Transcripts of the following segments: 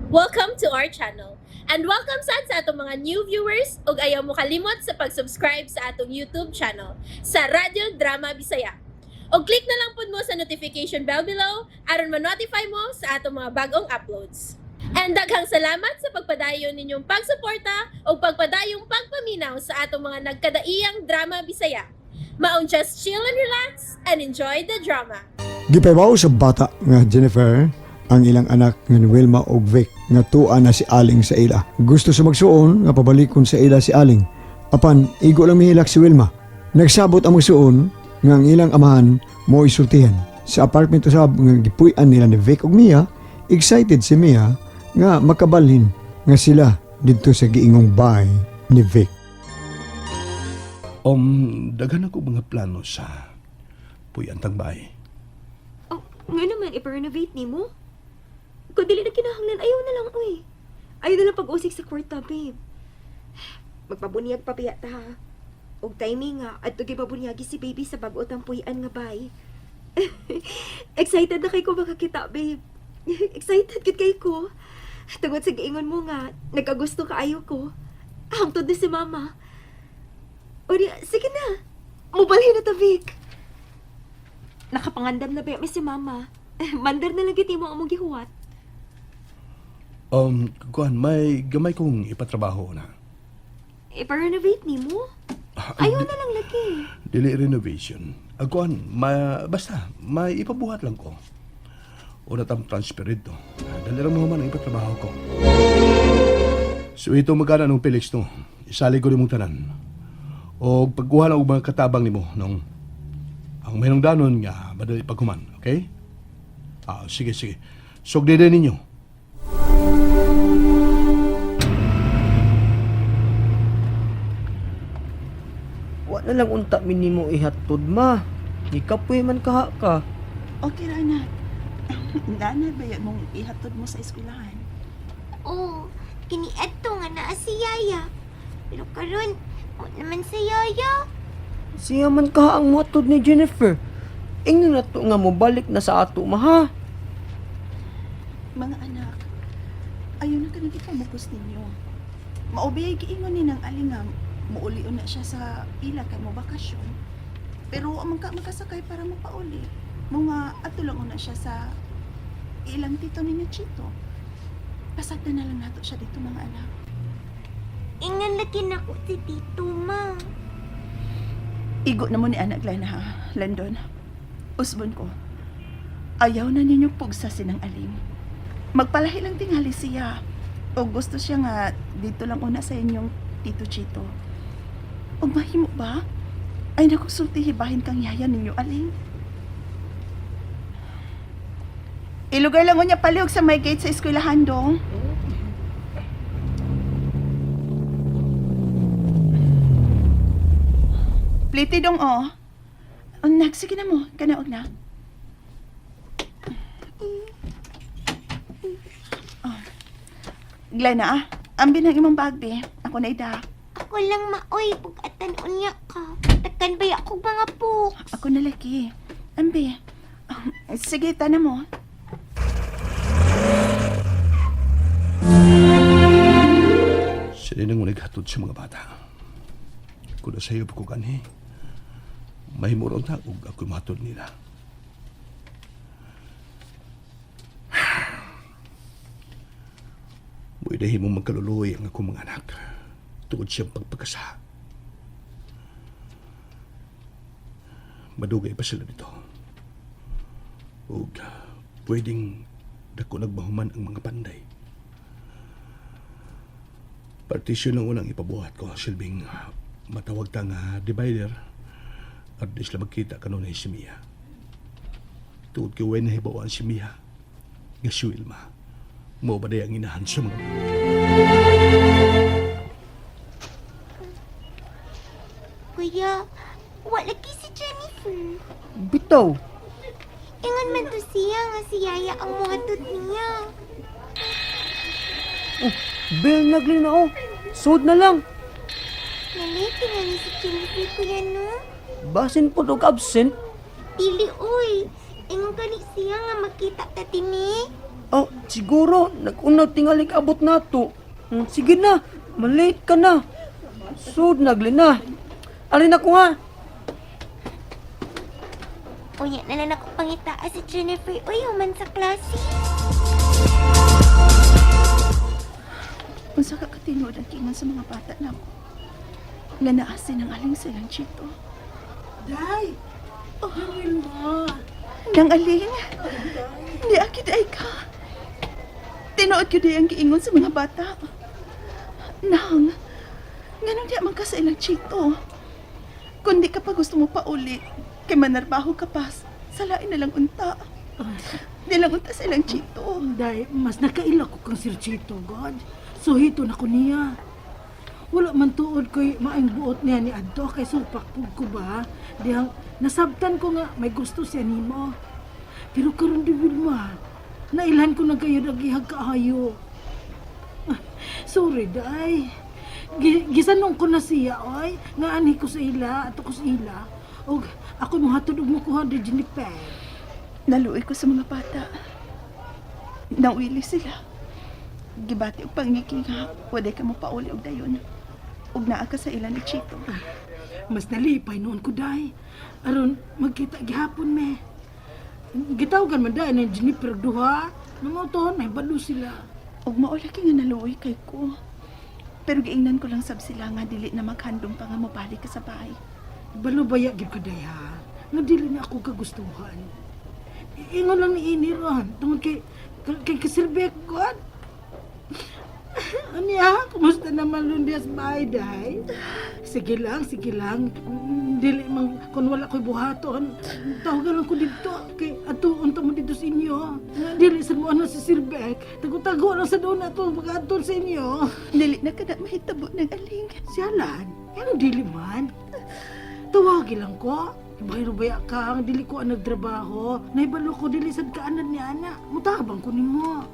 Welcome to our channel. And welcome sad sa atong mga new viewers ug ayaw mo kalimot sa pag-subscribe sa atong YouTube channel sa Radyo Drama Bisaya. Og click na lang pud mo sa notification bell below aron ma-notify mo sa atong mga bagong uploads. And daghang salamat sa pagpadayon ninyong pagsuporta ug pagpadayong pagpaminaw sa atong mga nagkadaiyang drama Bisaya. Maong just chill and relax and enjoy the drama. Gipahibaw sa bata nga Jennifer ang ilang anak nga ni Wilma og Vic nga tua na si Aling sa ila. Gusto sa magsuon nga pabalikon sa ila si Aling. Apan igo lang mihilak si Wilma. Nagsabot ang magsuon nga ang ilang amahan mo isultihan. Sa apartment usab nga gipuy-an nila ni Vic ug Mia, excited si Mia nga makabalhin nga sila didto sa giingong bahay ni Vic. Daghan ako mga plano sa puy-an tang bahay. Oh, nga naman, ipa-renovate ni mo. Kung dili na kinahanglan, ayaw na lang, uy. Ayaw na lang pag-usik sa kwarta, babe. Magpabunyag pa biya ta, ha? Og timing nga, at gipabunyagi si baby sa bag-o tang puy-an nga bay. Excited na kay ko makakita, babe. Excited gid kay ko. Tungod sa giingon mo nga, nagkagusto kaayo ko. Hangtod na si mama. O di, sige na. Mubalhin na ta, Vic. Nakapangandam na ba mi si mama? Mandar na lang gid mo ang among gihuwat. Kuan, may gamay kong ipatrabaho na. Ipa-renovate ni mo? Ayaw na lang lagi. Dili renovation. Kuan, ma, basta, may ipabuhat lang ko. Una tam transfer ito. Dali ra mo man ang ipatrabaho ko. So ito magana nung Felix no. Isali ko nimong tanan. O pagkuha lang og mga katabang nimo nung ang mayroong danon nga madali paghuman, okay? Ah, sige sige. Sugdede ninyo. Wa na lang unta minimo ihatod ma. Gikapoy man kaha ka. Okay ra anak. Nanay ba yan mong ihatod mo sa eskwelahan? Oo, kiniadto nga naa si Yaya. Pero karon, wa naman si Yaya. Siya man kaha ang muhatod ni Jennifer. Ingnon na to nga mobalik na sa ato ma ha. Mga anak, ayaw na kanang ipamukos ninyo. Maubi ay giingon ni ng alingam, muulion na siya sa ila kay mo bakasyon. Pero wa man ka makasakay para mapauli. Mga ato lang una siya sa ilang tito ninyo Chito. Pasagdan na lang nato siya dito mga anak. Ingan lagi nako si Tito ma. Igo na mo ni anak Glenn ha, Landon. Usbon ko. Ayaw na ninyo pugsa sinang aling. Magpalahi lang tingali siya. O gusto siya nga dito lang una sa inyong Tito Chito. O mahimo ba? Ay naku, sulti hibahin kang yaya ninyo, aling. Ilugar lang unya palihog sa may gate sa eskwelahan dong. Pliti dong oh. Anak, sige na mo. Kanaog na. Oh. Glenna, ah. Ambin ang imong bag, be. Ako na ida. Ako lang maoy, bugatan unya ka. Takan ba ako mga books? Ako na lagi. Ambi. Ah, sige, tana mo. Sila nang naghatod sa mga bata. Kung na sa'yo ko kanhi, mahimuro ta og ako'y matod nila. Muidahin mo magkaluluoy ang akong mga anak tungod siyang pagpagkasa. Madugay pa sila dito. Ug pwedeng dako nagbahuman ang mga panday. Partisyon ang unang ipabuhat ko, silbing matawag ta nga divider at di sila magkita kanunay si Mia. Tuod kay Wen nahibawaan si Mia nga si Wilma. Mao ba ang inahan sa mga Kuya, wa lagi si Jennifer. Bitaw. Ingon man to siya nga si Yaya ang muhatod niya. Oh, bell nagling na oh. Sud na lang. Nalate nga ni si Jennifer, kuya, no? Basin po og absent. Dili, oy. Ingon gani siya nga makita ta tini. Oh, siguro nag-unag tingali abot nato. Sige na, malate ka na. Sud naglina. Alin ako ha? Unya na lang ako pangitaa si Jennifer. Uy, human sa klase. Unsa ka katinuod ang kingon sa mga bata nako. Nga naa si nang aling silang Chito. Day! Oh. Wilma! Nang aling? Di akid ay ka. Tinuod gyud ang giingon sa mga bata. Nang, nganong di man ka sa ilang Chito? Kundi ka pa gusto mo pauli, kay manarbaho ka pa, salain na lang unta. Di lang unta sa ilang Chito. Day, mas nakaila ko kang Sir Chito, God. Suhito na ko niya. Wala man tuod ko'y maing buot niya ni Adto kay supak pug ko ba? Dihang nasabtan ko nga may gusto siya nimo. Pero karon di Wilma, nailhan ko na kayo nagihag kaayo. Ah, sorry, day. Gisanong ko na siya, oy. Nga anhi ko sa ila, ato ko sa ila. Og ako mohatod og mokuha di Jennifer. Naluoy ko sa mga bata. Nawili sila. Gibati og pangiki nga, pwede ka mo pauli og dayon. Ug naa ka sa ilan ni Chito. Mas nalipay noon ko, day. Aron, magkita gihapon, me. Gitawagan man day ng Jennifer duha. Nangoton, may balo sila. Ug mao lagi nga naluoy kay ko. Pero giingnan ko lang sab sila nga dili na maghandom pa nga mobalik ka sa bahay. Balo baya gyud ko, day, ha? Nga dili na ako kagustuhan. Ingon lang ni ini ron. Tungod kay, kay Kasirbek, God. Anya, kumusta naman lundias bahay, day? Sige lang, sige lang. Dili man, kung wala ko'y buhaton, tawagan lang ko dito. Kay ato, unta mo dito sa inyo. Nga, dili sa mo ano si Sir Beck. Tago-tago lang sa doon na ito, pag-aton sa inyo. Dili na kada mahitabo ng aling. Siyalan, ano dili man? Tawagin lang ko. Bayro baya ka, ang dili ko ang nagtrabaho. Naibalo ko dili sad kaanan ni ana. Mutabang ko nimo.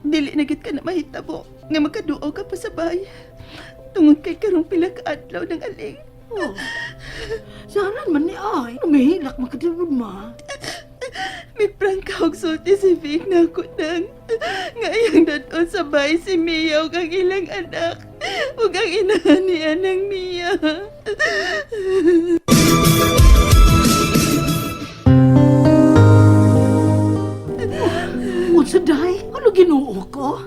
Dili na gid ka na mahitabo nga makaduo ka pa sa bahay. Tungod kay karong pila ka adlaw ng aling. Oh. Siyalan man ni ay. Umihilak makatibod ma. May prangka og sulti si Vic na ako nang nga iyang dadon sa bahay si Mia ug ang ilang anak ug ang inahan ni anang Mia. Unsa day? Ano Ginoo ko?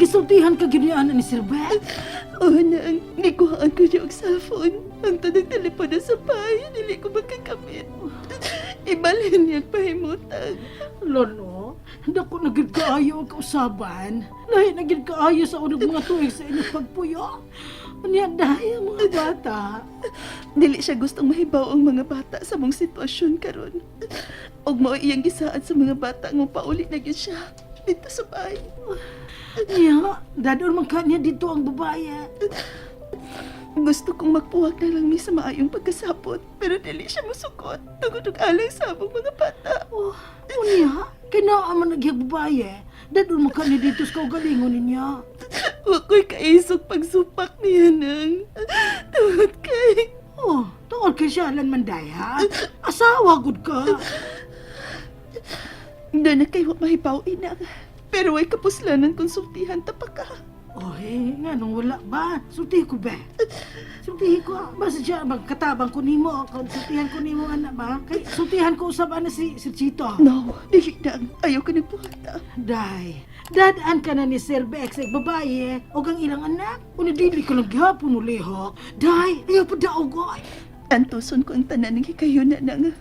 Gisultihan ka gyud ni ana ni Sir Beck. Oh, nang gikuhaan ko siya og cellphone. Ang tanang telepono sa bahay, dili ko makakamit. Ibalhin niya pahimutang. Lolo, dako na gyud kaayo ang kausaban. Lahi na gyud kaayo sa unang mga tuig sa inyong pagpuyo. Unya day ang mga bata. Dili siya gustong mahibaw ang mga bata sa mong sitwasyon karon. Og mao iyang gisaad sa mga bata nga pauli na gyud siya dito sa bahay. Niya, dadon man kanya dito ang babae. Gusto kong magpuwag na lang mi sa maayong pagkasapot, pero dili siya musukot tungod og alang sa among mga bata. Oh, unya, kay naa man nagyag babae. Dadon man kanya dito sa kaugalingon niya. Wa ko'y kaisog pagsupak niya nang tungod kay Oh, tungod kay siya alan man day, ha? Asawa gud ka. Doon na kay wa mahibaw inang. Pero way kapuslanan konsultihan ta pa ka. Oh, eh, nga nung wala ba? Sultihi ko ba? Sultihi ko. Basta siya, magkatabang ko nimo. Sultihan ko nimo, anak ba? Kay, sultihan ko usab ana si Sir Chito. No, dili nang. Ayaw ka nagbuhata. Day, dadaan ka na ni Sir Bex ay babae o ang ilang anak. Una dili ko lang gihapon mo lihok. Day, ayaw pa daog oy. Antuson ko ang tanan ng hikayuna nang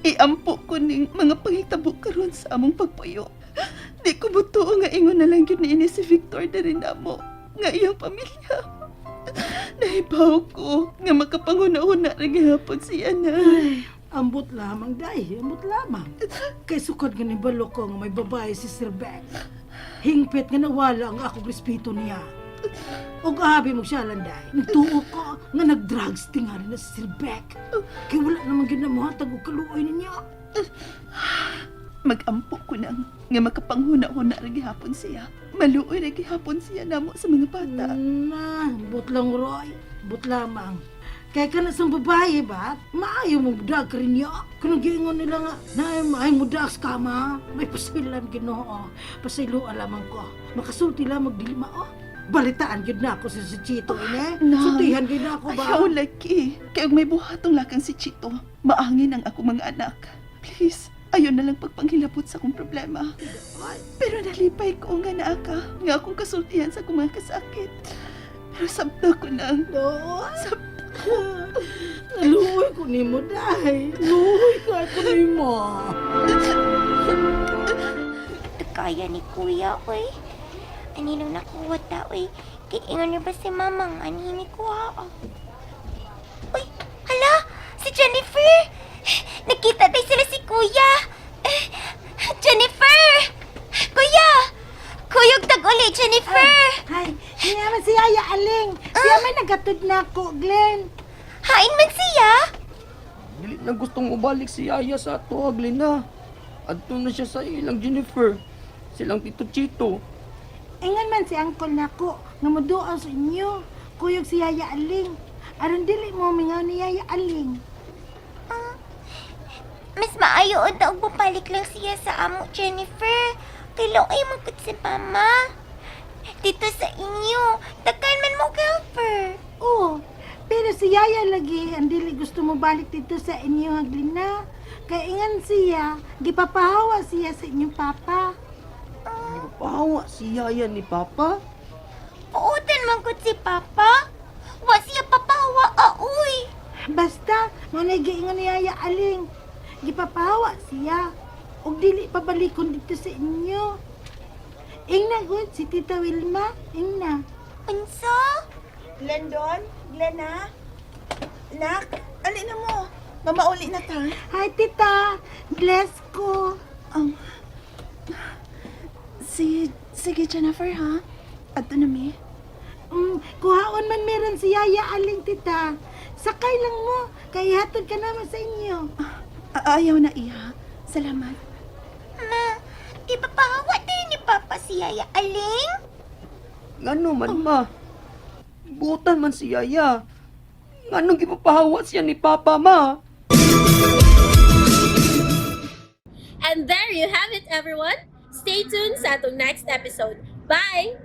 iampo ko ning mga panghitabo karon sa among pagpuyo. Di ko butuo nga ingon na lang yun ni si Victor na rin namo nga iyang pamilya. Nahibaw ko nga makapanguna-una rin gihapon siya na. Ay, ambot lamang, day. Ambot lamang. Kay sukad nga ni balok ko nga may babae si Sir Bex. Hingpit nga nawala ang akong respeto niya. Og abi mo siya landay. Nagtuo ko nga nag-drugs tingali na si Sir Beck. Kay wala naman ginamuhatag og kaluoy ninyo. Magampo ko nang nga makapanghuna-huna rin gihapon siya. Maluoy rin gihapon siya namo sa mga bata. Na, ambot lang Roy. Ambot lamang. Kay kana sang babae ba, maayo mo dag rin niya. Kung giingon nila nga, na maayo mo dag sa kama, may pasilan Ginoo. Pasayloa lamang ko. Makasulti lamang dili mao. Balitaan gyud na ako si si Chito ini. Nang. Sultihan gyud na ako ba. Ayaw lagi. Kay og may buhatong lakang si Chito, maangin ang ako mga anak. Please, ayaw na lang pagpanghilabot sa akong problema. Pero nalipay ko nga naa ka, nga akong kasultihan sa akong mga kasakit. Pero sabta ko nang, No. sabta. Naluoy ko nimo dai. Luoy ka ko nimo. Kaya ni kuya, oy. Aninong nakuha ta, oy. Kay ingon niyo ba si mama nga anhin ni kuha, oh. Uy, hala! Si Jennifer! Nakita tayo sila si kuya! Eh, Jennifer! Kuya! Kuyog tag-uli, Jennifer! Hay, niya man si Yaya Aling. Siya may nagatod na ako, Glenn. Hain man siya! Dili na gustong ubalik si Yaya sa ato, Glina. Adto na siya sa ilang Jennifer. Silang Tito Chito. Ingon man si Uncle nako nga moduaw sa inyo. Kuyog si Yaya Aling. Aron dili mo mingaw ni Yaya Aling. Mas maayo unta og bumalik lang siya sa amo, Jennifer. Kay ay magkut si mama. Dito sa inyo, takan man mo helper. Oo, pero si Yaya lagi ang dili gusto mo balik dito sa inyo, Glina. Kay ingan siya, gipapahawa siya sa inyong papa. Pahawa si Yaya ni Papa. Puutan man gud si Papa. Wa siya papawa, aoy. Basta, mo na giingon ni Yaya Aling. Gipapahawa siya. Og dili pabalikon dito sa inyo. Ingna gud si Tita Wilma, ingna. Unsa? Glendon? Glenna? Nak, alin na mo. Mamauli na ta. Hi Tita, bless ko. Si, sige Jennifer ha. Adto na mi. Kuhaon man meron si Yaya Aling, Tita. Sakay lang mo, kay hatod ka naman sa inyo. Ayaw na iha. Salamat. Ma, ipapahawa din ni Papa si Yaya Aling? Ngano man ma? Butan man si Yaya. Nganong gipapahawa siya ni Papa ma? And there you have it, everyone. Stay tuned sa atong next episode. Bye!